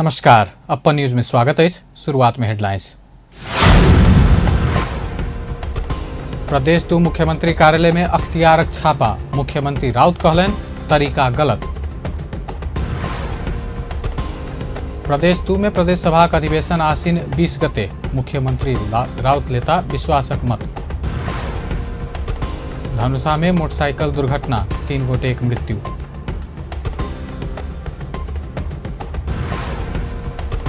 नमस्कार, अपन न्यूज में स्वागत है। शुरुआत में हेडलाइंस। प्रदेश 2 मुख्यमंत्री कार्यालय में अख्तियारक छापा, मुख्यमंत्री राउत कहलनि तरीका गलत। प्रदेश 2 में प्रदेश सभाक अधिवेशन आसीन 20 गते, मुख्यमंत्री राउत लेता विश्वासक मत। धनुषा में मोटरसाइकिल दुर्घटना, 3 गोटेक मृत्यु।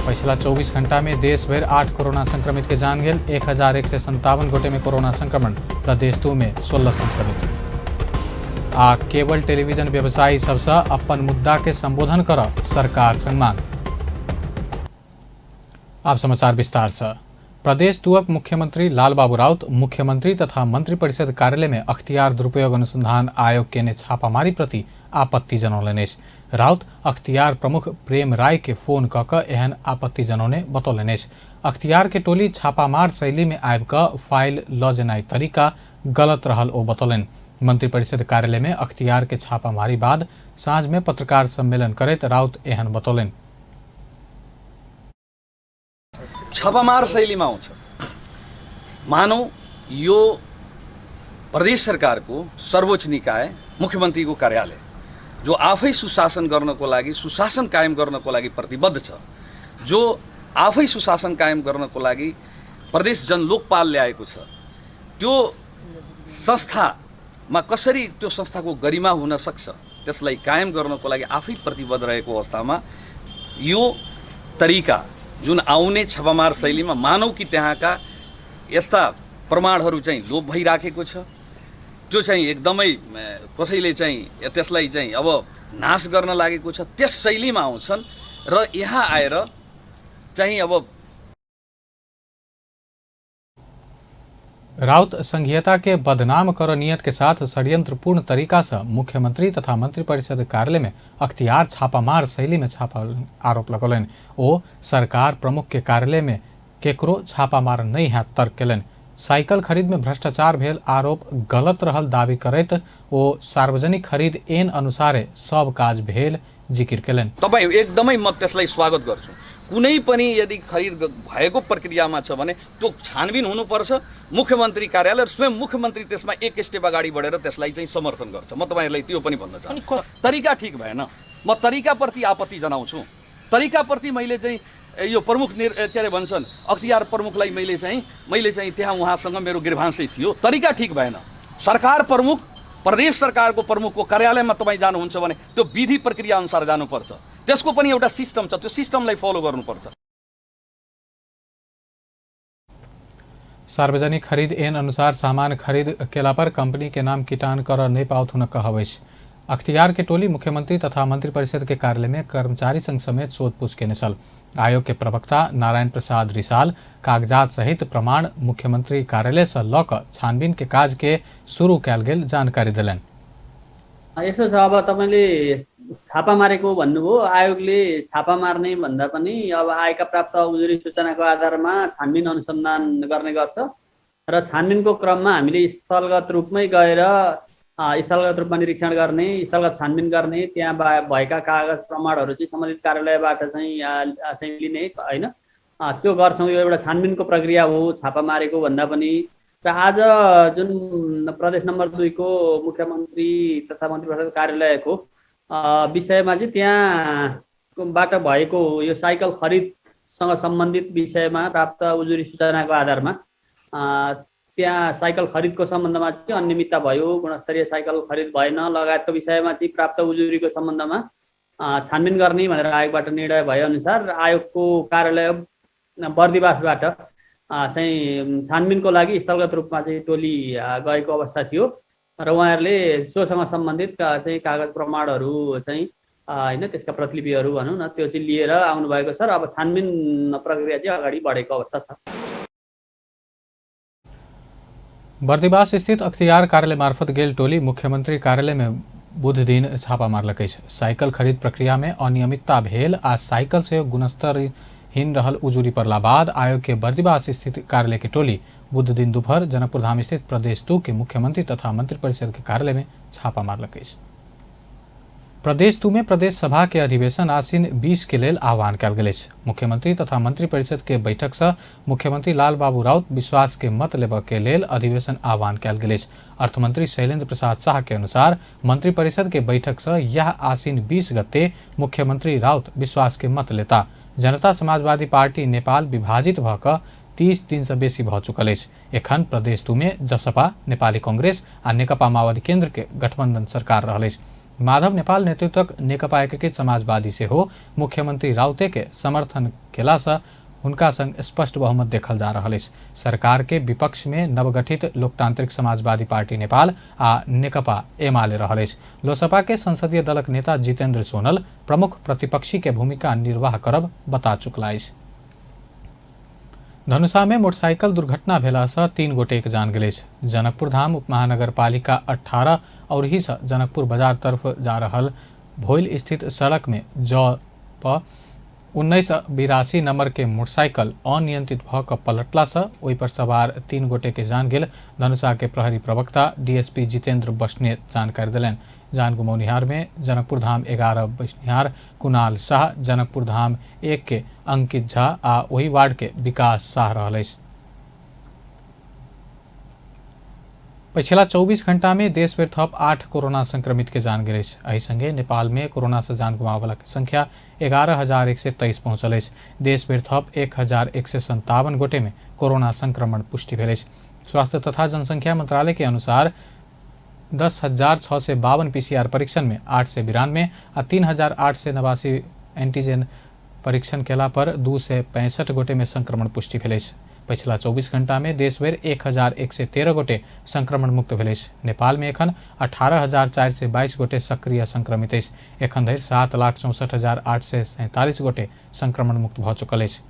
पिछला 24 घंटा में देश भर 8 कोरोना संक्रमित के जान गेल, 1157 गोटे में कोरोना संक्रमण, प्रदेश 2 में 16 संक्रमित। आ केबल टेलीविजन व्यवसायी सबसे अपन मुद्दा के संबोधन कर सरकार संग मांग। आप समाचार विस्तार से। प्रदेश 2 मुख्यमंत्री लालबाबू राउत मुख्यमंत्री तथा मंत्रिपरिषद कार्यालय में अख्तियार दुरुपयोग अनुसंधान आयोग केने छापामारी प्रति आपत्ति जनौलनि अछि। राउत अख्तियार प्रमुख प्रेम राय के फोन क क एहन आपत्ति जनौने बतौलनि अछि। अख्तियार के टोली छापामार शैली में आबि क फाइल ल जेनाइ तरीका गलत रहल ओ बतौलनि। मंत्रिपरिषद कार्यालय में अख्तियार के छापामारी बाद साँझ में पत्रकार सम्मेलन करैत राउत एहन बतौलनि। छापामार शैलीमा आउँछ। मानौ यो प्रदेश सरकारको सर्वोच्च निकाय मुख्यमन्त्रीको कार्यालय जो आफै सुशासन गर्नको लागि, सुशासन कायम गर्नको लागि प्रतिबद्ध छ, जो आफै सुशासन कायम गर्नको लागि प्रदेश जनलोकपाल ल्याएको छ, त्यो संस्थामा कसरी त्यो संस्थाको गरिमा हुन सक्छ त्यसलाई कायम गर्नको लागि आफै प्रतिबद्ध रहेको अवस्थामा यो तरिका जुन आउने छापामार शैलीमा मानौ कि त्यहाँका यस्ता प्रमाणहरू चाहिँ लोप भइराखेको छ, त्यो चाहिँ एकदमै कसैले चाहिँ त्यसलाई चाहिँ अब नाश गर्न लागेको छ, त्यस शैलीमा आउँछन् र यहाँ आएर चाहिँ अब राउत संघीयता के बदनाम कर नियत के साथ षड्यंत्रपूर्ण तरीका से मुख्यमंत्री तथा मंत्रिपरिषद कार्यालय में अख्तियार छापामार शैली में छापा आरोप लगौलनि। ओ सरकार प्रमुख के कार्यालय में केकरो छापामार नहीं है तर्क केलनि। साइकिल खरीद में भ्रष्टाचार भेल आरोप गलत रहल दावी करैत ओ सार्वजनिक खरीद एन अनुसारे सब काज भेल जिकिर केलनि। तपाईँ एकदमै म त्यसलाई स्वागत गर्छु। कुनै पनि यदि खरिद भएको प्रक्रियामा छ भने त्यो छानबिन हुनुपर्छ। मुख्यमन्त्री कार्यालय र स्वयं मुख्यमन्त्री त्यसमा एक स्टेप अगाडि बढेर त्यसलाई चाहिँ समर्थन गर्छ। म तपाईँहरूलाई त्यो पनि भन्न चाहन्छु। तरिका ठिक भएन, म तरिकाप्रति आपत्ति जनाउँछु। तरिकाप्रति मैले चाहिँ यो प्रमुख के अरे भन्छन् अख्तियार प्रमुखलाई मैले चाहिँ त्यहाँ उहाँसँग मेरो गिर्भान्सै थियो। तरिका ठिक भएन। सरकार प्रमुख, प्रदेश सरकारको प्रमुखको कार्यालयमा तपाईँ जानुहुन्छ भने त्यो विधि प्रक्रिया अनुसार जानुपर्छ। त्यसको पनि एउटा सिस्टम छ, त्यो सिस्टमलाई फलो गर्नुपर्छ। सार्वजनिक खरीद एन अनुसार सामान खरीद केला पर कंपनी के नाम किटान कर नहीं पाउत हुनक कहब अछि। अख्तियार के टोली मुख्यमंत्री तथा मंत्रिपरिषद के कार्यालय में कर्मचारी संघ समेत सोधपूछ केने छल। आयोग के प्रवक्ता नारायण प्रसाद रिसाल कागजात सहित प्रमाण मुख्यमंत्री कार्यालय से ल क छानबीन के काज के शुरू कयल गेल जानकारी देलनि। यसो छ, अब तपाईँले छापा मारेको भन्नुभयो। आयोगले छापा मार्ने भन्दा पनि अब आएका प्राप्त उजुरी सूचनाको आधारमा छानबिन अनुसन्धान गर्ने गर्छ र छानबिनको क्रममा हामीले स्थलगत रूपमै गएर स्थलगत रूपमा निरीक्षण गर्ने, स्थलगत छानबिन गर्ने, त्यहाँ भएका कागज प्रमाणहरू चाहिँ सम्बन्धित कार्यालयबाट चाहिँ लिने होइन, त्यो गर्छौँ। यो एउटा छानबिनको प्रक्रिया हो छापा मारेको भन्दा पनि। र आज जुन प्रदेश नम्बर 2 को मुख्यमन्त्री तथा मन्त्रीपरिषद कार्यालयको विषयमा चाहिँ त्यहाँबाट भएको यो साइकल खरिदसँग सम्बन्धित विषयमा प्राप्त उजुरी सूचनाको आधारमा त्यहाँ साइकल खरिदको सम्बन्धमा चाहिँ अनियमितता भयो, गुणस्तरीय साइकल खरिद भएन लगायतको विषयमा चाहिँ प्राप्त उजुरीको सम्बन्धमा छानबिन गर्ने भनेर आयोगबाट निर्णय भएअनुसार आयोगको कार्यालय बर्दिवासबाट चाहिँ छानबिनको लागि स्थलगत रूपमा चाहिँ टोली गएको अवस्था थियो र उहाँहरूले सोसँग सम्बन्धित चाहिँ कागज प्रमाणहरू चाहिँ होइन त्यसका प्रतिलिपिहरू भनौँ न त्यो चाहिँ लिएर आउनुभएको छ र अब छानबिन प्रक्रिया चाहिँ अगाडि बढेको अवस्था छ। बर्दिवास स्थित अख्तियार कार्यालय मार्फत गेल टोली मुख्यमंत्री कार्यालय में बुध दिन छापा मारलक अछि। साइकिल खरीद प्रक्रिया में अनियमितता भेल आ साइकिल से गुणस्तरहीन रहल उजुरी पड़ला बाद आयोग के बर्दिवास स्थित कार्यालय के टोली बुध दिन दोपहर जनकपुरधाम स्थित प्रदेश 2 के मुख्यमंत्री तथा मंत्रिपरिषद के कार्यालय में छापा मारलक अछि। प्रदेश 2 में प्रदेश सभा के अधिवेशन आसिन 20 के लेल आह्वान कयल गेल अछि। मुख्यमंत्री तथा मंत्रिपरिषद के बैठक से मुख्यमंत्री लालबाबू राउत विश्वास के मत लेबऽ के लेल अधिवेशन आह्वान कयल गेल अछि। अर्थमंत्री शैलेंद्र प्रसाद शाह के अनुसार मंत्रिपरिषद के बैठक से यह आसिन 20 गते मुख्यमंत्री राउत विश्वास के मत लेता। जनता समाजवादी पार्टी नेपाल विभाजित भऽ कऽ 30 दिन से बेसी भऽ चुकल अछि। एखन प्रदेश 2 में जसपा, नेपाली कांग्रेस आ नेकपा माओवादी केंद्र के गठबंधन सरकार रहल अछि। माधव नेपाल नेतृत्वक नेकपा एकीकृत समाजवादी सेहो मुख्यमंत्री राउते के समर्थन केला से हुनका संग स्पष्ट बहुमत देखल जा रहल अछि। सरकार के विपक्ष में नवगठित लोकतांत्रिक समाजवादी पार्टी नेपाल आ नेकपा एमाले रहल अछि। लोसपा के संसदीय दलक नेता जितेंद्र सोनल प्रमुख प्रतिपक्षी के भूमिका निर्वाह करब बता चुकला अछि। धनुषा में मोटरसाइकिल दुर्घटना भेला से 3 गोटेक जान गेल अछि। जनकपुर धाम उपमहानगरपालिका 18 और ही से जनकपुर बाजार तरफ जा रहल भोइल स्थित सड़क में जौ पर 1982 नंबर के मोटरसाइकिल अनियंत्रित भऽ कऽ पलटला से ओहि पर सवार 3 गोटे के जान गेल। धनुषा के प्रहरी प्रवक्ता डीएसपी जितेंद्र बस्नेत जानकारी देलनि। जान गुमौनिहार में जनकपुर धाम 11 बसनिहार कुणाल शाह, जनकपुर धाम 1 के अंकित झा आ ओहि वार्ड के विकास शाह रहल अछि। पछिला 24 घंटा में देश भरि थप 8 कोरोना संक्रमित के जान गेल अछि। एहि संगे नेपाल में कोरोना से जान गुमाबला के संख्या 11,123 पहुंचल अछि। देश भरि थप 1,157 गोटे में कोरोना संक्रमण पुष्टि भेल अछि। स्वास्थ्य तथा जनसंख्या मंत्रालय के अनुसार 10,652 पीसीआर परीक्षण में 892 आ 3,889 एंटीजन परीक्षण केला पर 265 गोटे में संक्रमण पुष्टि भेल अछि। पछिला 24 घंटा में देश भरि 1,113 गोटे संक्रमण मुक्त भेल अछि। नेपाल में एखन 18,422 गोटे सक्रिय संक्रमित अछि। एखन धरि 7,64,847 गोटे संक्रमण मुक्त भऽ चुकल अछि।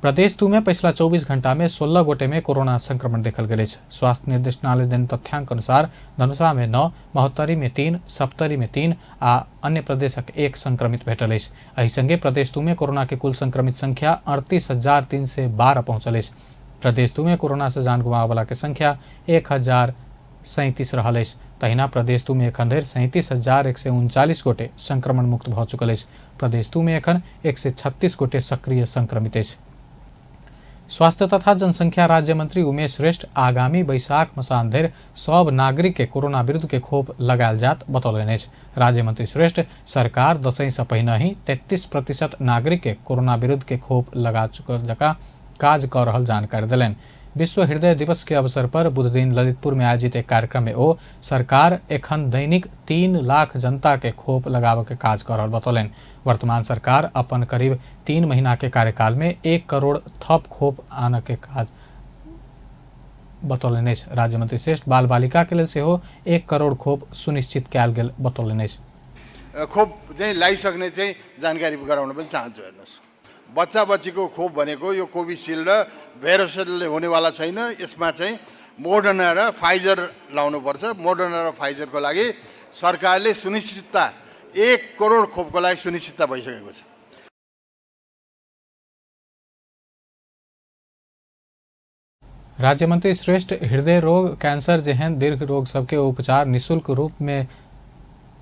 प्रदेश 2 में पछिला 24 घंटा में 16 गोटे में कोरोना संक्रमण देखल गेल अछि। स्वास्थ्य निर्देशनालय देने तथ्यांक अनुसार धनुषा में 9, महोत्तरी में 3, सप्तरी में 3 आ अन्य प्रदेशक 1 संक्रमित भेटल अछि। एहि संगे प्रदेश 2 में कोरोना के कुल संक्रमित संख्या 38,312 पहुंचल अछि। प्रदेश 2 में कोरोना से जान गुमाबला के संख्या 1,037 रहल अछि। तहिना प्रदेश 2 में एखन धरि 37,139 गोटे संक्रमण मुक्त भऽ चुकल अछि। प्रदेश 2 में एखन 136 गोटे सक्रिय संक्रमित अछि। स्वास्थ्य तथा जनसंख्या राज्य मंत्री उमेश श्रेष्ठ आगामी बैसाख मसान धरि सब नागरिक के कोरोना विरुद्ध के खोप लगायल जात बतौलनि अछि। राज्य मंत्री श्रेष्ठ सरकार दसैं से पहिने ही 33% नागरिक के कोरोना विरुद्ध के खोप लगा चुकल जकाँ काज कऽ रहल जानकारी देलनि। विश्व हृदय दिवस के अवसर पर बुधदिन ललितपुर में आयोजित एक कार्यक्रम में ओ सरकार एखन दैनिक 3 लाख जनता के खोप लगाबऽ के काज कऽ रहल बतौलनि। वर्तमान सरकार अपन करीब 3 महीना के कार्यकाल में 1 करोड़ थप खोप आनऽ के काज बतौलनि अछि। राज्य मंत्री श्रेष्ठ बाल बालिका के लेल सेहो 1 करोड़ खोप सुनिश्चित कयल गेल बतौलनि अछि। खोप चाहिँ लगाइसक्ने चाहिँ जानकारी गराउन पनि चाहन्छु। हेर्नुहोस्, बच्चा बच्चीको खोप भनेको यो कोभिसिल्ड र भेरोसेलले हुनेवाला छैन। यसमा चाहिँ मोडर्ना र फाइजर लाउनुपर्छ। मोडर्ना र फाइजरको लागि सरकारले सुनिश्चितता 1 करोड खोपको लागि सुनिश्चितता भइसकेको छ। राज्य मंत्री श्रेष्ठ हृदय रोग, कैंसर जेहन दीर्घ रोग सबके उपचार निःशुल्क रूप में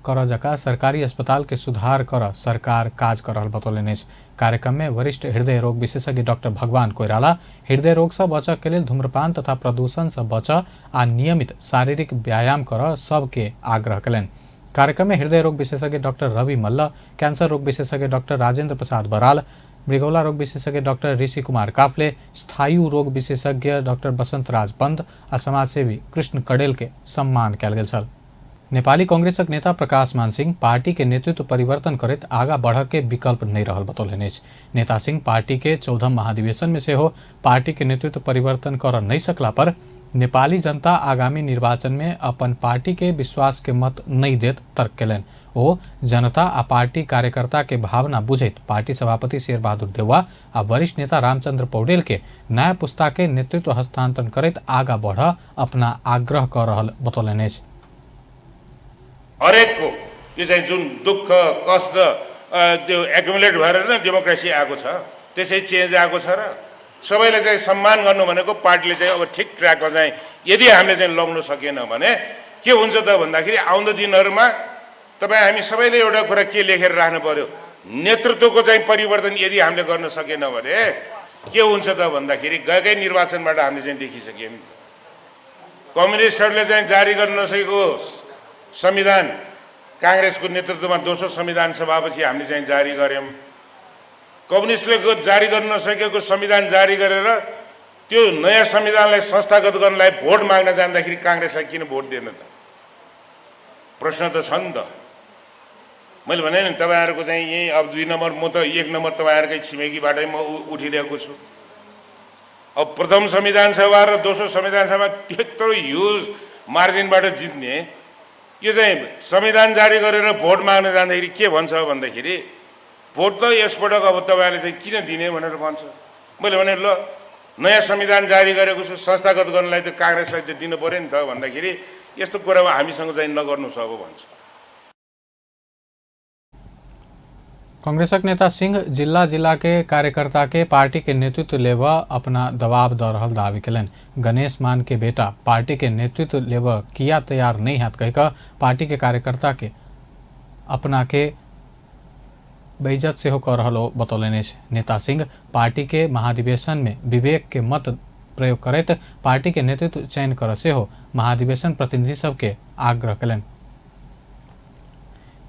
करऽ जकाँ सरकारी अस्पताल के सुधार करऽ सरकार काज कर रहल बतौलनि अछि। कार्यक्रम में वरिष्ठ हृदय रोग विशेषज्ञ डॉक्टर भगवान कोइराला हृदय रोग से बचऽ के लेल धूम्रपान तथा प्रदूषण से बचऽ आ नियमित शारीरिक व्यायाम करऽ सबके आग्रह कयलनि। कार्यक्रम में हृदय रोग विशेषज्ञ डॉक्टर रवि मल्ल, कैंसर रोग विशेषज्ञ डॉक्टर राजेंद्र प्रसाद बराल, मृगौला रोग विशेषज्ञ डॉक्टर ऋषि कुमार काफले, स्थायु रोग विशेषज्ञ डॉक्टर बसंत राज पंत आ समाजसेवी कृष्ण कडेल के सम्मान कयल गेल छल। नेपाली कांग्रेसक नेता प्रकाश मान सिंह पार्टी के नेतृत्व परिवर्तन करैत आगा बढ़ के विकल्प नहीं रहल बतौलनि अछि। नेता सिंह पार्टी के 14 महाधिवेशन में सेहो पार्टी के नेतृत्व परिवर्तन कर नहीं सकला पर नेपाली जनता आगामी निर्वाचन में अपन पार्टी के विश्वास के मत नहीं देत तर्क केलनि। ओ जनता आ पार्टी कार्यकर्ता के भावना बुझैत पार्टी सभापति शेरबहादुर देउवा आ वरिष्ठ नेता रामचंद्र पौडेल के नया पुस्ता के नेतृत्व हस्तांतरण करैत आगा बढ़ अपना आग्रह कर रहल बतौलनि अछि। हरेकको यो चाहिँ जुन दुःख कष्ट त्यो एकुमुलेट भएर नै डेमोक्रेसी आएको छ, त्यसै चेन्ज आएको छ र सबैले चाहिँ सम्मान गर्नु भनेको पार्टीले चाहिँ अब ठिक ट्र्याकमा चाहिँ यदि हामीले चाहिँ लग्न सकेन भने के हुन्छ त भन्दाखेरि आउँदो दिनहरूमा तपाईँ हामी सबैले एउटा कुरा के लेखेर राख्नु पर्यो, नेतृत्वको चाहिँ परिवर्तन यदि हामीले गर्न सकेन भने के हुन्छ त भन्दाखेरि गएकै निर्वाचनबाट हामीले चाहिँ देखिसक्यौँ। कम्युनिस्टहरूले चाहिँ जारी गर्न नसकेको संविधान काङ्ग्रेसको नेतृत्वमा दोस्रो संविधान सभापछि हामीले चाहिँ जारी गऱ्यौँ। कम्युनिस्टले जारी गर्न नसकेको संविधान जारी गरेर त्यो नयाँ संविधानलाई संस्थागत गर्नलाई भोट माग्न जाँदाखेरि काङ्ग्रेसलाई किन भोट दिएन त? प्रश्न त छ नि त। मैले भने नि तपाईँहरूको चाहिँ यहीँ अब 2 नम्बर, म त 1 नम्बर तपाईँहरूकै छिमेकीबाटै म उठिरहेको छु। अब प्रथम संविधान सभा र दोस्रो संविधान सभा त्यत्रो ह्युज मार्जिनबाट जित्ने, यो चाहिँ संविधान जारी गरेर भोट माग्न जाँदाखेरि के भन्छ भन्दाखेरि भोट त यसपटक अब तपाईँहरूले चाहिँ किन दिने भनेर भन्छ। मैले भने ल नयाँ संविधान जारी गरेको छु, संस्थागत गर्नलाई त काङ्ग्रेसलाई त दिनु पऱ्यो नि त भन्दाखेरि यस्तो कुरामा हामीसँग चाहिँ नगर्नुहोस् अब भन्छ। कांग्रेसक नेता सिंह जिला जिला के कार्यकर्ता के पार्टी के नेतृत्व लेब अपना दबाव द रहल दावी कयलनि। गणेश मान के बेटा पार्टी के नेतृत्व लेब किया तैयार नहीं हैत कहि कऽ पार्टी के कार्यकर्ता के अपना के बेइज्जत सेहो कऽ रहल ओ बतौलनि अछि। नेता सिंह पार्टी के महाधिवेशन में विवेक के मत प्रयोग करैत पार्टी के नेतृत्व चयन करऽ सेहो महाधिवेशन प्रतिनिधि सबके आग्रह कयलनि।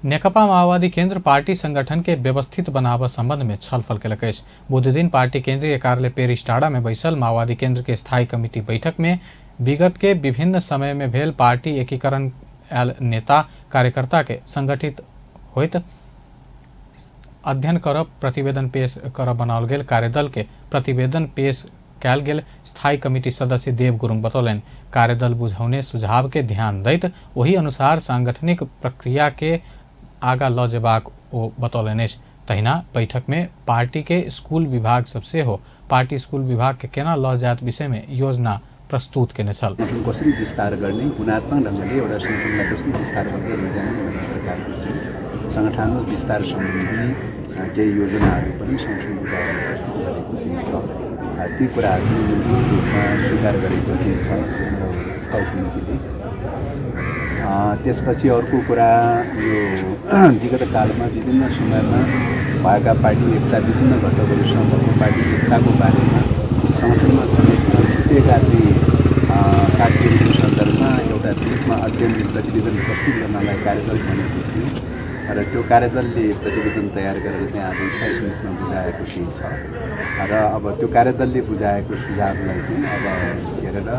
नेकपा माओवादी केंद्र पार्टी संगठन के व्यवस्थित बनाबऽ संबंध में छलफल केलक अछि। बुधदिन पार्टी केंद्रीय कार्यालय पेरिस टाड़ा में बैसल माओवादी केंद्र के स्थायी कमिटी बैठक में विगत के विभिन्न समय में भेल पार्टी एकीकरण आयल नेता कार्यकर्ता के संगठित होइत अध्ययन करब प्रतिवेदन पेश करब बनाओल गेल कार्यदल के प्रतिवेदन पेश कयल गेल स्थायी कमिटी सदस्य देव गुरुङ बतौलनि। कार्यदल बुझौने सुझाव के ध्यान दैत ओहि अनुसार सांगठनिक प्रक्रिया के आगा लऽ जेबाक ओ बतौलनि अछि। तहिना बैठक में पार्टी के स्कूल विभाग सब सेहो पार्टी स्कूल विभाग के केना लऽ जायत विषय में योजना प्रस्तुत केने छल। कसरी विस्तार गर्ने, गुणात्मक ढङ्गले एउटा सङ्गठनलाई कसरी विस्तार गर्दै लैजाने भन्ने प्रकारको चाहिँ सङ्गठनात्मक विस्तार सम्बन्धी केही योजनाहरू पनि सङ्गठन विभागले प्रस्तुत गरेको चाहिँ छ। ती कुराहरू मूलभूत रूपमा स्वीकार गरेको चाहिँ छ हाम्रो स्थायी समितिले। त्यसपछि अर्को कुरा यो विगत कालमा विभिन्न समयमा भएका पार्टी एकता विभिन्न घटकहरूसँग भएको पार्टी एकताको बारेमा सङ्गठनमा समेत छुटेका चाहिँ साथीहरूको सन्दर्भमा एउटा बिचमा अध्ययन प्रतिवेदन प्रस्तुत गर्नलाई कार्यदल बनेको थियो र त्यो कार्यदलले प्रतिवेदन तयार गरेर चाहिँ आज स्थायी समितिमा बुझाएको चाहिँ छ र अब त्यो कार्यदलले बुझाएको सुझावलाई चाहिँ अब हेरेर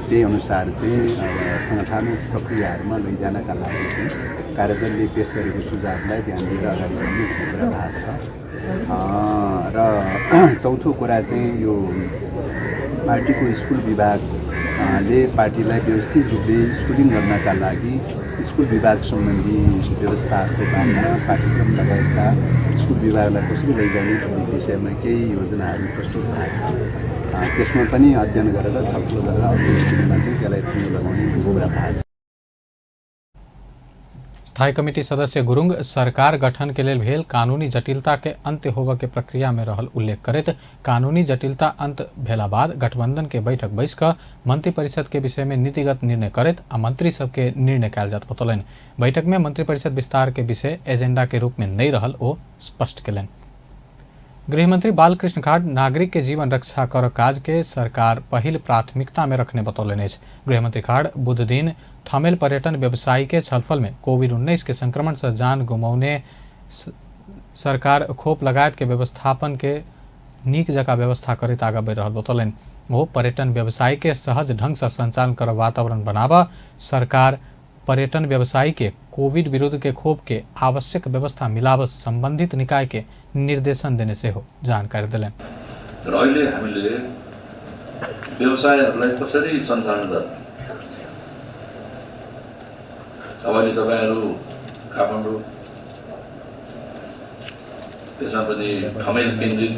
त्यही अनुसार चाहिँ अब सङ्गठनात्मक प्रक्रियाहरूमा लैजानका लागि चाहिँ कार्यदलले पेस गरेको सुझावलाई ध्यान दिएर अगाडि बढ्ने भन्ने कुरा भएको छ। र चौथो कुरा चाहिँ यो पार्टीको स्कुल विभागले पार्टीलाई व्यवस्थित रूपले स्कुलिङ गर्नका लागि स्कुल विभाग सम्बन्धी व्यवस्थाहरूको बारेमा पाठ्यक्रम लगायतका स्कुल विभागलाई कसरी लैजाने भन्ने विषयमा केही योजनाहरू प्रस्तुत भएको छ। त्यसमा पनि अध्ययन गरेर छलफल गरेर अर्को मिटिङमा चाहिँ त्यसलाई टुङ्गो लगाउने कुरा भएको छ। स्थायी कमिटी सदस्य गुरुङ सरकार गठन के लेल भेल कानूनी जटिलता के अंत्य होबऽ के प्रक्रिया में रहल उल्लेख करैत कानूनी जटिलता अंत भेला बाद गठबंधन के बैठक बैस कऽ मंत्रिपरिषद के विषय में नीतिगत निर्णय करैत आ मंत्री सबके निर्णय कयल जात बतौलनि। बैठक में मंत्रिपरिषद विस्तार के विषय एजेंडा के रूप में नहीं रहल ओ स्पष्ट केलनि। गृहमंत्री बालकृष्ण खाड़ नागरिक के जीवन रक्षा कर काज के सरकार पहिल प्राथमिकता में रखने बतौलनि अछि। गृहमंत्री खाड़ बुधदिन थमेल पर्यटन व्यवसायी के छलफल में कोविड-19 के संक्रमण से जान गुमौने सरकार खोप लगायत के व्यवस्थापन के नीक जकाँ व्यवस्था करैत आगा बढ़ि रहल बतौलनि। ओ पर्यटन व्यवसायी के सहज ढंग से संचालन कर वातावरण बनाबऽ सरकार पर्यटन व्यवसायी के कोविड विरुद्ध के खोप के आवश्यक व्यवस्था मिलाब संबंधित निकाय के निर्देशन देने सेहो जानकारी देलनि। र अहिले हामीले व्यवसायहरूलाई कसरी सञ्चालन गर्ने, अब अहिले तपाईँहरू काठमाडौँ त्यसमा पनि ठमेल केन्द्रित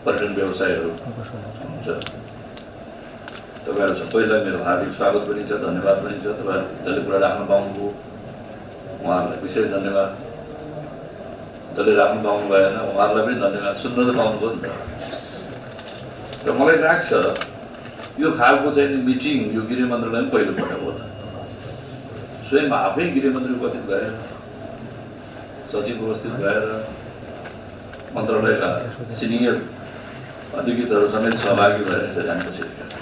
पर्यटन व्यवसायहरू हुन्छ, तपाईँहरू सबैलाई मेरो हार्दिक स्वागत पनि छ, धन्यवाद पनि छ। तपाईँहरू जसले कुरा राख्न पाउनुभयो उहाँहरूलाई विशेष धन्यवाद, जसले राख्नु पाउनु भएन उहाँहरूलाई पनि धन्यवाद, सुन्न त पाउनुभयो नि त। र मलाई लाग्छ यो खालको चाहिँ मिटिङ यो गृह मन्त्रालय पनि पहिलोपटक होला, स्वयं आफै गृहमन्त्री उपस्थित भएर सचिव उपस्थित भएर मन्त्रालयका सिनियर अधिकृतहरू समेत सहभागी भएर यसरी हामी बसिरहेका छौँ।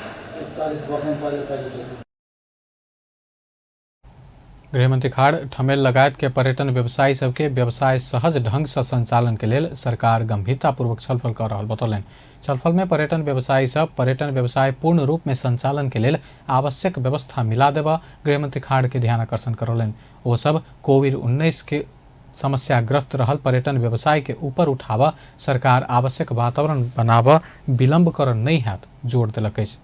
गृहमंत्री खाड़ ठमेल लगायत के पर्यटन व्यवसायी सबके व्यवसाय सहज ढंग से संचालन के लेल सरकार गंभीरतापूर्वक छलफल कर रहल बतौलनि। छलफल में पर्यटन व्यवसायी सब पर्यटन व्यवसाय पूर्ण रूप में संचालन के लेल आवश्यक व्यवस्था मिला देबा गृहमंत्री खाड़ के ध्यान आकर्षण करौलनि। ओ सब कोविड-19 के समस्याग्रस्त रहल पर्यटन व्यवसाय के ऊपर उठाबऽ सरकार आवश्यक वातावरण बनाबऽ विलंब कर नहीं हैत जोर देलक अछि।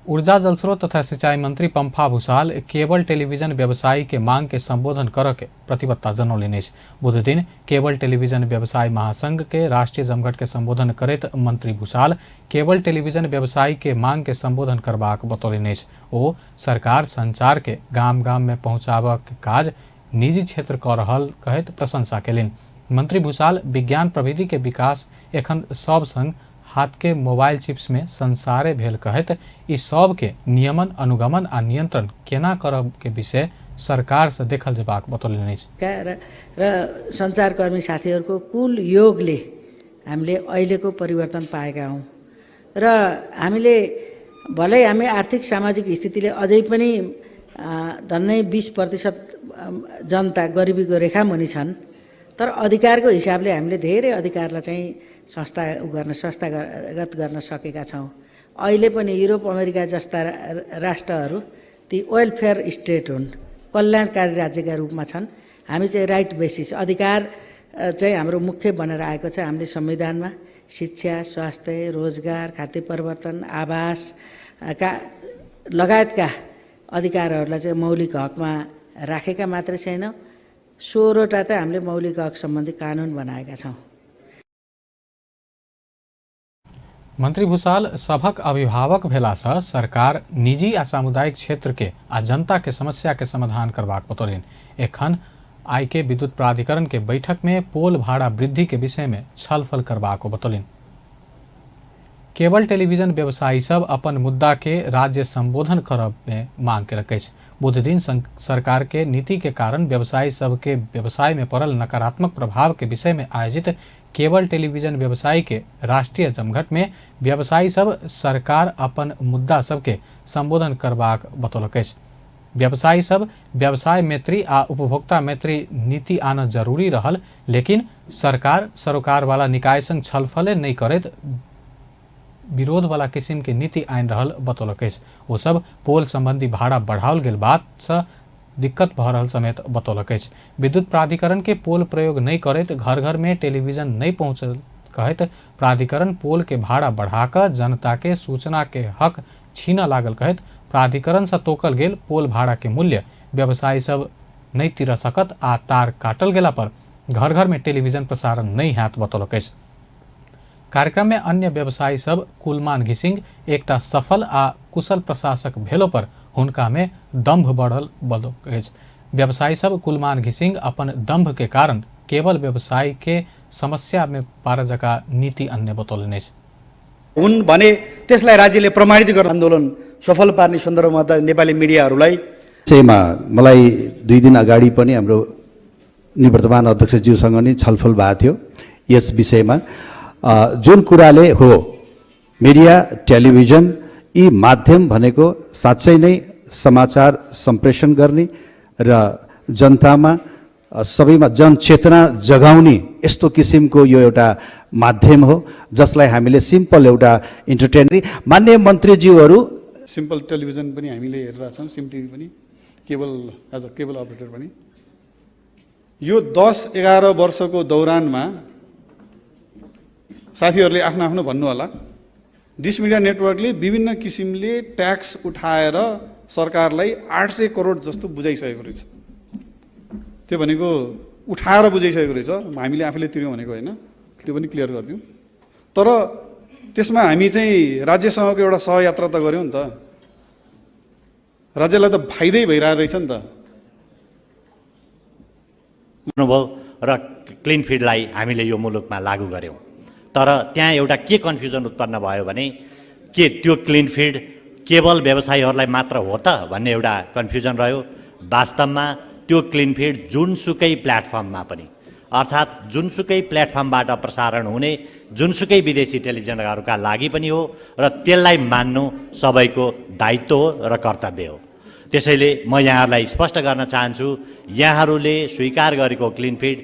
ऊर्जा जलस्रोत तथा सिंचाई मंत्री पंफा भूषाल केबल टेलीविजन व्यवसायी के मांग के संबोधन करऽ के प्रतिबद्धता जनौलनि अछि। बुधदिन केबल टेलीविजन व्यवसाय महासंघ के राष्ट्रीय जमघट के संबोधन करैत मंत्री भूषाल केबल टेलीविजन व्यवसायी के मांग के संबोधन करबाक बतौलनि अछि। ओ सरकार संचार के गाम गाम में पहुंचाबऽ के काज निजी क्षेत्र कऽ रहल कहैत प्रशंसा केलनि। मंत्री भूषाल विज्ञान प्रविधि के विकास एखन सब संग हाथ के मोबाइल चिप्स में संसारे भेल कहैत ई सब के नियमन, अनुगमन आ नियंत्रण केना करब के विषय सरकार से देखल जेबाक बतौलनि अछि। र सञ्चारकर्मी साथीहरूको कुल योगले हामीले अहिलेको परिवर्तन पाएका हौँ र हामीले भलै हामी आर्थिक सामाजिक स्थितिले अझै पनि धन्नै 20% जनता गरिबीको रेखा मुनि छन्, तर अधिकारको हिसाबले हामीले धेरै अधिकारलाई चाहिँ संस्थागत गर्न सकेका छौँ। अहिले पनि युरोप अमेरिका जस्ता राष्ट्रहरू ती वेलफेयर स्टेट हुन्, कल्याणकारी राज्यका रूपमा छन्। हामी चाहिँ राइट बेसिस अधिकार चाहिँ हाम्रो मुख्य बनेर आएको छ। हामीले संविधानमा शिक्षा, स्वास्थ्य, रोजगार, खाद्य परिवर्तन, आवास का लगायतका अधिकारहरूलाई चाहिँ मौलिक हकमा राखेका मात्रै छैनौँ, 16वटा त हामीले मौलिक हक सम्बन्धी कानुन बनाएका छौँ। मंत्री भूषाल सभक अभिभावक भेला से सरकार निजी आ सामुदायिक क्षेत्र के आ जनता के समस्या के समाधान करबाक बतौलनि। एखन आइ के विद्युत प्राधिकरण के बैठक में पोल भाड़ा वृद्धि के विषय में छलफल करबाक बतौलनि। केबल टेलीविजन व्यवसायी सब अपन मुद्दा के राज्य संबोधन करब में मांग केलक अछि। बुधदिन सरकार के नीति के कारण व्यवसायी सबके व्यवसाय में पड़ल नकारात्मक प्रभाव के विषय में आयोजित केबल टेलीविजन व्यवसायी के राष्ट्रीय जमघट में व्यवसायी सब सरकार अपन मुद्दा सबके संबोधन करबाक बतौलक अछि। व्यवसायी सब व्यवसाय मैत्री आ उपभोक्ता मैत्री नीति आना जरूरी रहल, लेकिन सरकार सरोकार वाला निकाय संग छलफले नहीं करैत विरोध वाला किसिम के नीति आनि रहल बतौलक अछि। ओ सब पोल संबंधी भाड़ा बढ़ाओल गेल बात से दिक्कत भऽ रहल समेत बतौलक अछि। विद्युत प्राधिकरण के पोल प्रयोग नहीं करैत घर घर में टेलीविजन नहीं पहुँचल कहैत प्राधिकरण पोल के भाड़ा बढ़ाकऽ जनता के सूचना के हक छीनऽ लागल कहैत प्राधिकरण से तोकल गेल पोल भाड़ा के मूल्य व्यवसायी सब नहीं तिर सकत आ तार काटल गेला पर घर घर में टेलीविजन प्रसारण नहीं हैत बतौलक अछि। कार्यक्रम में अन्य व्यवसायी सब कुलमान घिसिंग एकटा सफल आ कुशल प्रशासक भेलो पर हुनका में दंभ बढ़ल बतौलक अछि। व्यवसायी सब कुलमान घिसिंग अपन दंभ के कारण केवल व्यवसायी के समस्या में पार जका नीति अन्य बतौलनि अछि। हुन् भने त्यसलाई राज्यले प्रमाणित गर्न आन्दोलन सफल पार्ने सन्दर्भमा त नेपाली मिडियाहरूलाई विषयमा मलाई 2 दिन अगाडि पनि हाम्रो निवर्तमान अध्यक्षज्यूसँग नै छलफल भएको थियो यस विषयमा। जुन कुराले हो मिडिया टेलिभिजन यी माध्यम भनेको साँच्चै नै समाचार सम्प्रेषण गर्ने र जनतामा सबैमा जनचेतना जगाउने यस्तो किसिमको यो एउटा माध्यम हो, जसलाई हामीले सिम्पल एउटा इन्टरटेन माननीय मन्त्रीज्यूहरू सिम्पल टेलिभिजन पनि हामीले हेरिरहेछौँ, सिम टिभी पनि, cable as a cable operator पनि। यो 10-11 वर्षको दौरानमा साथीहरूले आफ्नो आफ्नो भन्नु होला, डिस मिडिया नेटवर्कले विभिन्न किसिमले ट्याक्स उठाएर सरकारलाई 800 करोड जस्तो बुझाइसकेको रहेछ। त्यो भनेको उठाएर बुझाइसकेको रहेछ, हामीले आफूले तिर्यौँ भनेको होइन, त्यो पनि क्लियर गरिदिउँ। तर त्यसमा हामी चाहिँ राज्यसँगको एउटा सहयात्रा त गऱ्यौँ नि त, राज्यलाई त फाइदै भइरहेको रहेछ नि त। अनुभव र क्लिन फिडलाई हामीले यो मुलुकमा लागू गऱ्यौँ, तर त्यहाँ एउटा के कन्फ्युजन उत्पन्न भयो भने के त्यो क्लिन फिड केवल व्यवसायीहरूलाई मात्र हो त भन्ने एउटा कन्फ्युजन रह्यो। वास्तवमा त्यो क्लिन फिड जुनसुकै प्लेटफर्ममा पनि, अर्थात् जुनसुकै प्लेटफर्मबाट प्रसारण हुने जुनसुकै विदेशी टेलिभिजनहरूका लागि पनि हो र त्यसलाई मान्नु सबैको दायित्व हो र कर्तव्य हो। त्यसैले म यहाँहरूलाई स्पष्ट गर्न चाहन्छु, यहाँहरूले स्वीकार गरेको क्लिन फिड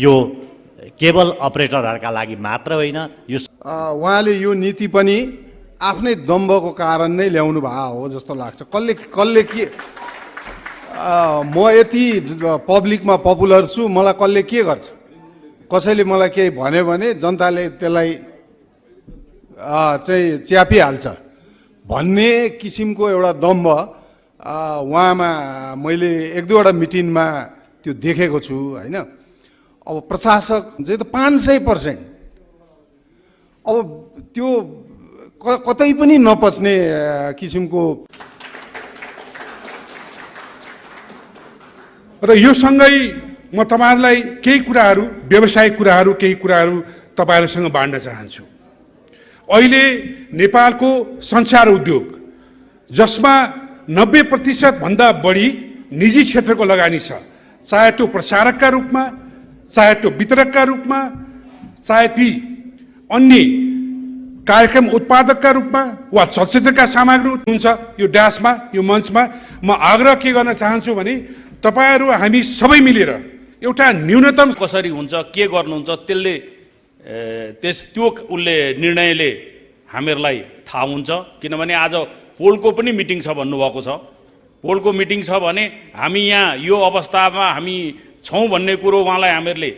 यो केबल अपरेटरहरूका लागि मात्र होइन। यो उहाँले यो नीति पनि आफ्नै दम्भको कारण नै ल्याउनु भएको हो जस्तो लाग्छ। कसले कसले के, म यति पब्लिकमा पपुलर छु, मलाई कसले के गर्छ, कसैले मलाई केही भन्यो भने जनताले त्यसलाई चाहिँ च्यापिहाल्छ भन्ने किसिमको एउटा दम्भ उहाँमा मैले एक दुईवटा मिटिङमा त्यो देखेको छु होइन। अब प्रशासक चाहिँ त 500%, अब त्यो कतै पनि नपच्ने किसिमको। र यो सँगै म तपाईहरुलाई केही कुराहरू, व्यावसायिक कुराहरू, केही कुराहरू तपाईहरुसँग बाँड्न चाहन्छु। अहिले नेपालको सञ्चार उद्योग, जसमा 90% भन्दा बढी निजी क्षेत्रको लगानी छ, चाहे त्यो प्रसारकका रूपमा, चाहे त्यो वितरकका रूपमा, चाहे ती अन्य कार्यक्रम उत्पादकका रूपमा वा चलचित्रका सामग्री हुन्छ। यो ड्यासमा, यो मञ्चमा म आग्रह के गर्न चाहन्छु भने तपाईहरू हामी सबै मिलेर एउटा न्यूनतम कसरी हुन्छ, के गर्नुहुन्छ, त्यसले त्यो उसले निर्णयले हामीहरूलाई थाहा हुन्छ। किनभने आज पोलको पनि मिटिङ छ भन्नुभएको छ। पोलको मिटिङ छ भने हामी यहाँ यो अवस्थामा हामी छौँ भन्ने कुरो उहाँलाई हामीहरूले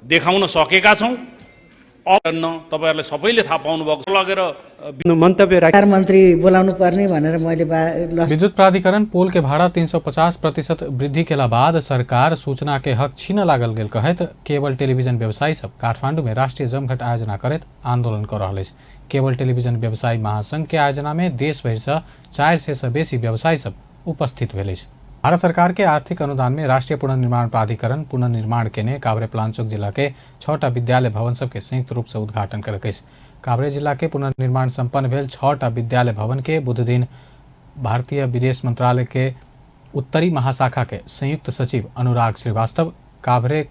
देखाउन सकेका छौँ। तपाईँहरूले सबैले थाहा पाउनुभएको लगेर मन्तव्य मन्त्री बोलाउनु पर्ने भनेर मैले विद्युत प्राधिकरण पोल के भाड़ा 350% वृद्धि के बाद सरकार सूचना के हक छीन लागल गेल कहैत केबल टेलीविजन व्यवसायी सब काठमांडू में राष्ट्रीय जमघट आयोजना करैत आंदोलन कर रहल अछि। केबल टेलीविजन व्यवसायी महासंघ के आयोजना में देश भरि से 400 से बेसी व्यवसायी सब उपस्थित भेल अछि। भारत सरकार के आर्थिक अनुदान में राष्ट्रीय पुनर्निर्माण प्राधिकरण पुनर्निर्माण केने काभ्रे पलाञ्चोक जिला के 6टा विद्यालय भवन सबके संयुक्त रूप से उद्घाटन कयलक अछि। काभ्रे जिला के पुनर्निर्माण संपन्न भेल 6टा विद्यालय भवन के बुधदिन भारतीय विदेश मंत्रालय के उत्तरी महाशाखा के संयुक्त सचिव अनुराग श्रीवास्तव, काभ्रे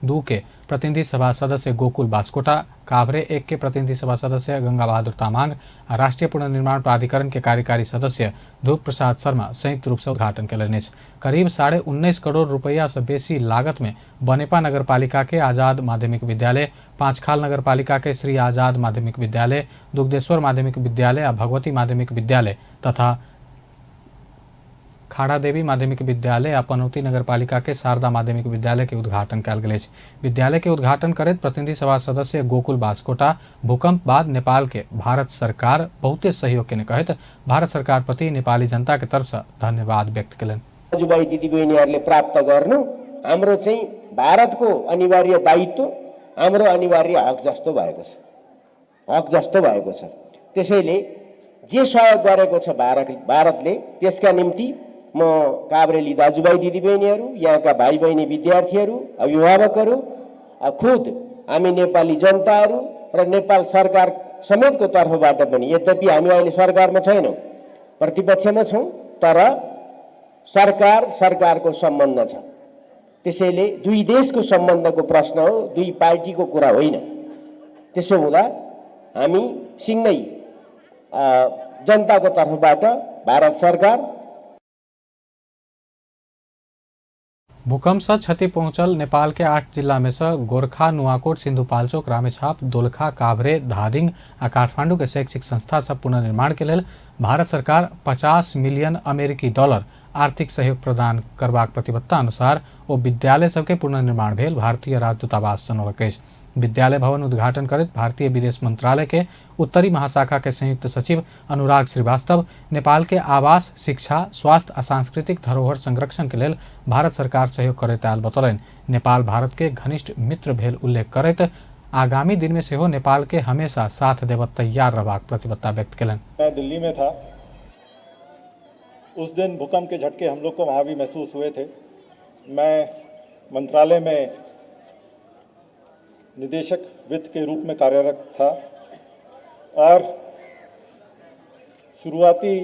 2 के प्रतिनिधि सभा सदस्य गोकुल बास्कोटा, काभ्रे 1 के प्रतिनिधि सभा सदस्य गंगा बहादुर तामाङ, राष्ट्रीय पुनर्निर्माण प्राधिकरण के कार्यकारी सदस्य ध्रुव प्रसाद शर्मा संयुक्त रूप से उद्घाटन कयलनि अछि। करीब 19.5 करोड़ रुपया से बेसी लागत में बनेपा नगरपालिका के आजाद माध्यमिक विद्यालय, पाँचखाल नगरपालिका के श्री आजाद माध्यमिक विद्यालय, दुग्धेश्वर माध्यमिक विद्यालय आ भगवती माध्यमिक विद्यालय तथा खाड़ादेवी माध्यमिक विद्यालय आ पनौती नगरपालिका के शारदा माध्यमिक विद्यालय के उद्घाटन कयल गेल अछि। विद्यालय के उद्घाटन करैत प्रतिनिधि सभा सदस्य गोकुल बास्कोटा भूकंप बाद नेपाल के भारत सरकार बहुते सहयोग केने कहैत भारत सरकार प्रति नेपाली जनता के तरफ से धन्यवाद व्यक्त केलनि। दाजुभाइ दिदीबहिनीहरूले प्राप्त गर्नु हाम्रो चाहिँ भारतको अनिवार्य दायित्व, हाम्रो अनिवार्य हक जस्तो भएको छ, हक जस्तो भएको छ। त्यसैले जे सहयोग गरेको छ भारतले, त्यसका निम्ति म काभ्रेली दाजुभाइ दिदीबहिनीहरू, यहाँका भाइ बहिनी विद्यार्थीहरू, अभिभावकहरू, खुद हामी नेपाली जनताहरू र नेपाल सरकार समेतको तर्फबाट पनि, यद्यपि हामी अहिले सरकारमा छैनौँ, प्रतिपक्षमा छौँ, तर सरकार सरकारको सम्बन्ध छ। त्यसैले दुई देशको सम्बन्धको प्रश्न हो, दुई पार्टीको कुरा होइन। त्यसो हुँदा हामी सिँगै जनताको तर्फबाट भारत सरकार। भूकंप से क्षति पहुंचल नेपाल के 8 जिला में से गोरखा, नुआकोट, सिंधुपाल्चोक, रामेछाप, दोलखा, काभ्रे, धादिङ आ काठमांडू के शैक्षिक संस्था सब पुनर्निर्माण के लेल भारत सरकार 50 मिलियन अमेरिकी डॉलर आर्थिक सहयोग प्रदान करबाक प्रतिबद्धता अनुसार ओ विद्यालय सबके पुनर्निर्माण भेल भारतीय राजदूतावास जनौलक अछि। विद्यालय भवन उद्घाटन करैत भारतीय विदेश मंत्रालय के उत्तरी महाशाखा के संयुक्त सचिव अनुराग श्रीवास्तव नेपाल के आवास, शिक्षा, स्वास्थ्य आ सांस्कृतिक धरोहर संरक्षण के लेल भारत सरकार सहयोग करैत आयल बतौलनि। नेपाल भारत के घनिष्ठ मित्र भेल उल्लेख करैत आगामी दिन में सेहो नेपाल के हमेशा साथ देबय तैयार रहबाक प्रतिबद्धता व्यक्त केलनि। मैं दिल्ली में था उस दिन, भूकंप के झटके हम लोग को वहाँ भी महसूस हुए थे। मैं मंत्रालय में निदेशक वित्त के रूप में कार्यरत था और शुरुआती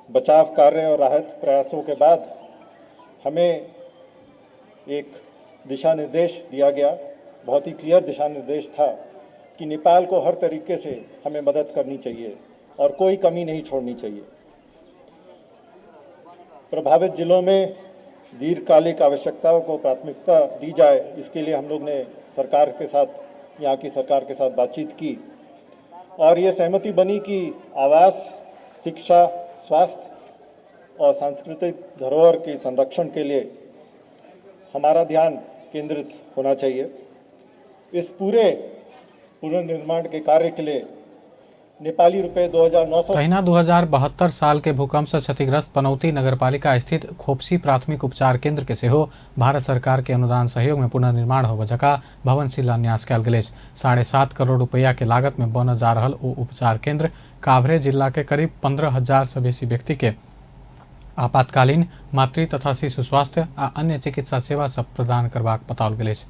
बचाव कार्य और राहत प्रयासों के बाद हमें एक दिशा निर्देश दिया गया, बहुत ही क्लियर दिशा निर्देश था कि नेपाल को हर तरीके से हमें मदद करनी चाहिए और कोई कमी नहीं छोड़नी चाहिए। प्रभावित जिलों में दीर्घकालिक आवश्यकताओं को प्राथमिकता दी जाए, इसके लिए हम लोग ने सरकार के साथ, यहाँ की सरकार के साथ बातचीत की और ये सहमति बनी कि आवास, शिक्षा, स्वास्थ्य और सांस्कृतिक धरोहर के संरक्षण के लिए हमारा ध्यान केंद्रित होना चाहिए। इस पूरे पुनर्निर्माण के कार्य के लिए नेपाली रुपये 2900। तहिना 2072 साल के भूकंप से क्षतिग्रस्त पनौती नगरपालिका स्थित खोपसी प्राथमिक उपचार केंद्र के सेहो भारत सरकार के अनुदान सहयोग में पुनर्निर्माण होबय जका भवन शिलान्यास कयल गेल अछि। 7.5 करोड़ रुपया के लागत में बनल जा रहल ओ उपचार केंद्र काभ्रे जिला के करीब 15,000 से बेसी व्यक्ति के आपातकालीन मातृ तथा शिशु स्वास्थ्य आ अन्य चिकित्सा सेवा सब प्रदान करबाक बताओल गेल अछि।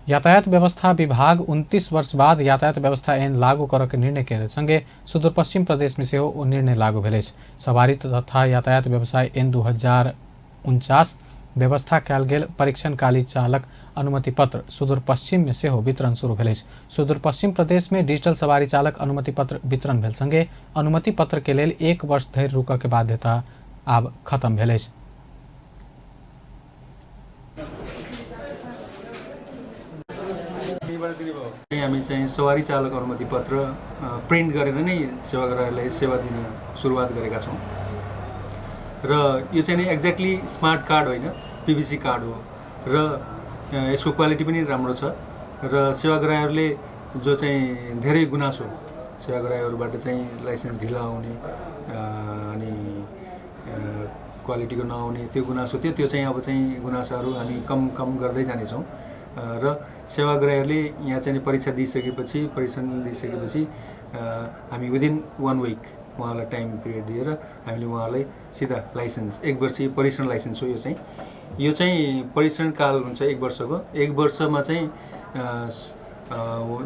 यातायात व्यवस्था विभाग 29 वर्ष बाद यातायात व्यवस्था ऐन लागू करऽ के निर्णय के संगे सुदूरपश्चिम प्रदेश में सेहो ओ निर्णय लागू भेल अछि। सवारी तथा यातायात व्यवसाय ऐन 2049 व्यवस्था कयल गेल परीक्षणकाली चालक अनुमति पत्र सुदूरपश्चिम में सेहो वितरण शुरू भेल अछि। सुदूरपश्चिम प्रदेश में डिजिटल सवारी चालक अनुमति पत्र वितरण भेल संगे अनुमति पत्र के लेल 1 वर्ष धरि रुकऽ के बाध्यता आब खत्म भेल अछि। हामी चाहिँ सवारी चालक अनुमति पत्र प्रिन्ट गरेर नै सेवाग्राहीलाई सेवा दिन सुरुवात गरेका छौँ र यो चाहिँ नि एक्ज्याक्टली स्मार्ट कार्ड होइन, पिभिसी कार्ड हो र यसको क्वालिटी पनि राम्रो छ र सेवाग्राहीहरूले जो चाहिँ धेरै गुनासो सेवाग्राहीहरूबाट चाहिँ लाइसेन्स ढिला आउने अनि क्वालिटीको नआउने त्यो गुनासो थियो, त्यो चाहिँ अब चाहिँ गुनासोहरू हामी कम कम गर्दै जानेछौँ र सेवाग्राहीहरूले यहाँ चाहिँ परीक्षा दिइसकेपछि, परीक्षण दिइसकेपछि हामी विदिन 1 विक उहाँलाई टाइम पिरियड दिएर हामीले उहाँलाई सिधा लाइसेन्स 1 वर्षीय परीक्षण लाइसेन्स हो। यो चाहिँ परीक्षण काल हुन्छ 1 वर्षको। 1 वर्षमा चाहिँ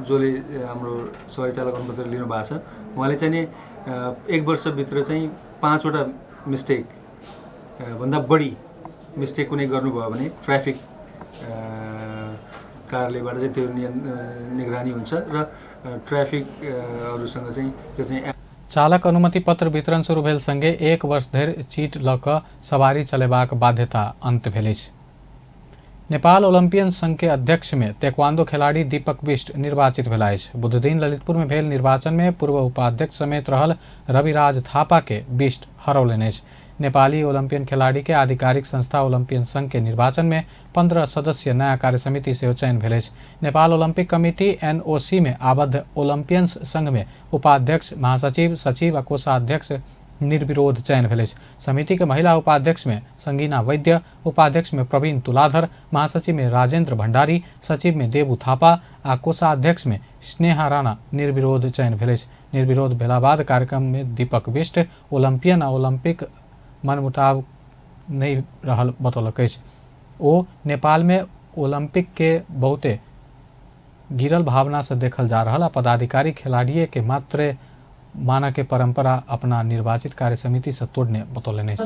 जसले हाम्रो सवारी चालक अनुपत्र लिनु भएको छ उहाँले चाहिँ नि 1 वर्षभित्र चाहिँ 5वटा मिस्टेक भन्दा बढी मिस्टेक कुनै गर्नुभयो भने ट्राफिक कार्यालयबाट चाहिँ त्यो निगरानी हुन्छ र ट्राफिकहरूसँग चाहिँ त्यो चाहिँ। चालक अनुमति पत्र वितरण शुरू भेल संगे 1 वर्ष धरि चीट लऽ कऽ सवारी चलेबाक बाध्यता अंत भेल अछि। नेपाल ओलंपियन संघ के अध्यक्ष में तेक्वांदो खिलाड़ी दीपक बिष्ट निर्वाचित भेला अछि। बुधदिन ललितपुर में भेल निर्वाचन में पूर्व उपाध्यक्ष समेत रहल रविराज थापा के बिष्ट हरौलनि अछि। नेपाली ओलंपियन खिलाड़ी के आधिकारिक संस्था ओलंपियन संघ के निर्वाचन में 15 सदस्यीय नया कार्यसमिति सेहो चयन भेल अछि। नेपाल ओलंपिक कमिटी एनओसी में आबद्ध ओलंपियंस संघ में उपाध्यक्ष, महासचिव, सचिव आ कोषाध्यक्ष निर्विरोध चयन भेल अछि। समिति के महिला उपाध्यक्ष में संगीना वैद्य, उपाध्यक्ष में प्रवीण तुलाधर, महासचिव में राजेंद्र भंडारी, सचिव में देबू थापा आ कोषाध्यक्ष में स्नेहा राणा निर्विरोध चयन भेल अछि। निर्विरोध भेला बाद कार्यक्रम में दीपक बिष्ट ओलंपियन आ ओलंपिक मनमुटाव नहीं रहल बतौलक अछि। ओ नेपाल में ओलंपिक के बहुते गिरल भावना से देखल जा रहल आ पदाधिकारी खिलाड़िए के मात्र माना के परंपरा अपना निर्वाचित कार्य समिति से तोड़ने बतौलनि अछि।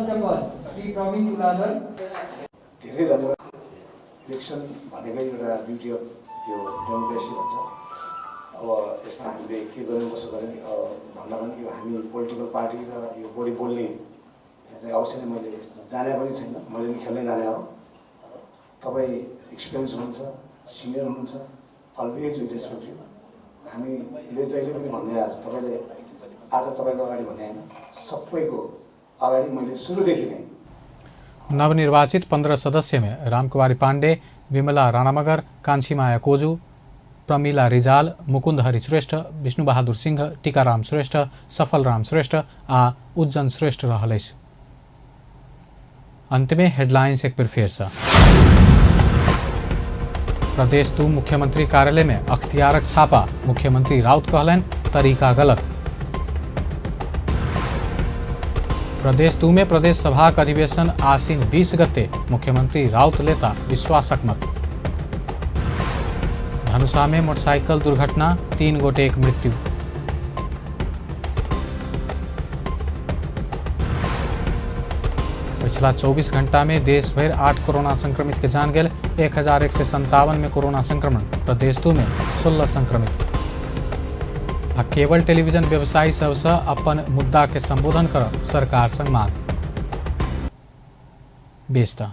धेरै धन्यवाद। इलेक्सन भनेकै एउटा ब्युटी अफ यो डेमोक्रेसी भन्छ। अब यसमा हामीले के गर्यौँ कसो गर्यौँ भन्दा पनि यो हामी पोलिटिकल पार्टी र यो बढी बोल्ने चाहिँ अवश्य नै मैले जाने पनि छैन, मैले पनि खेल्नै जाने हो। तपाईँ एक्सपिरियन्स हुनुहुन्छ, सिनियर हुनुहुन्छ, अलवेज we respect you. हामीले जहिले पनि भन्दै आएको छौँ, तपाईँले आज तपाईँको अगाडि भन्ने होइन, सबैको अगाडि मैले सुरुदेखि नै। नवनिर्वाचित 15 सदस्य में रामकुमारी पांडे, विमला राणामगर, कान्छीमाया कोजू, प्रमिला रिजाल, मुकुंद हरि श्रेष्ठ, विष्णुबहादुर सिंह, टीकाराम श्रेष्ठ, सफलराम श्रेष्ठ आ उज्जन श्रेष्ठ रहल अछि। अंत में हेडलाइंस एक बेर फेर से। प्रदेश 2 मुख्यमंत्री कार्यालय में अख्तियारक छापा, मुख्यमंत्री राउत कहलनि तरीका गलत। प्रदेश 2 में प्रदेश सभाक अधिवेशन आसीन 20 गते, मुख्यमंत्री राउत लेता विश्वासक मत। धनुषा में मोटरसाइकिल दुर्घटना, 3 गोटेक मृत्यु। पिछला 24 घंटा में देश भरि 8 कोरोना संक्रमित के जान गेल। 1157 में कोरोना संक्रमण, प्रदेश 2 में 16 संक्रमित। आ केबल टेलीविजन व्यवसायी सबसँ अपन मुद्दा के संबोधन कर सरकार संग मांग। बेस त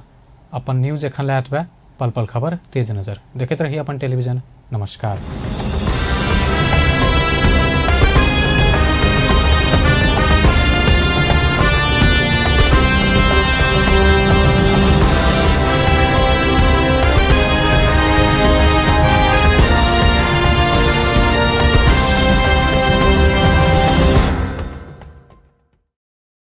अपन न्यूज एखन लए एतबे। पल पल खबर तेज नजर देखैत रही अपन टेलीविजन। नमस्कार।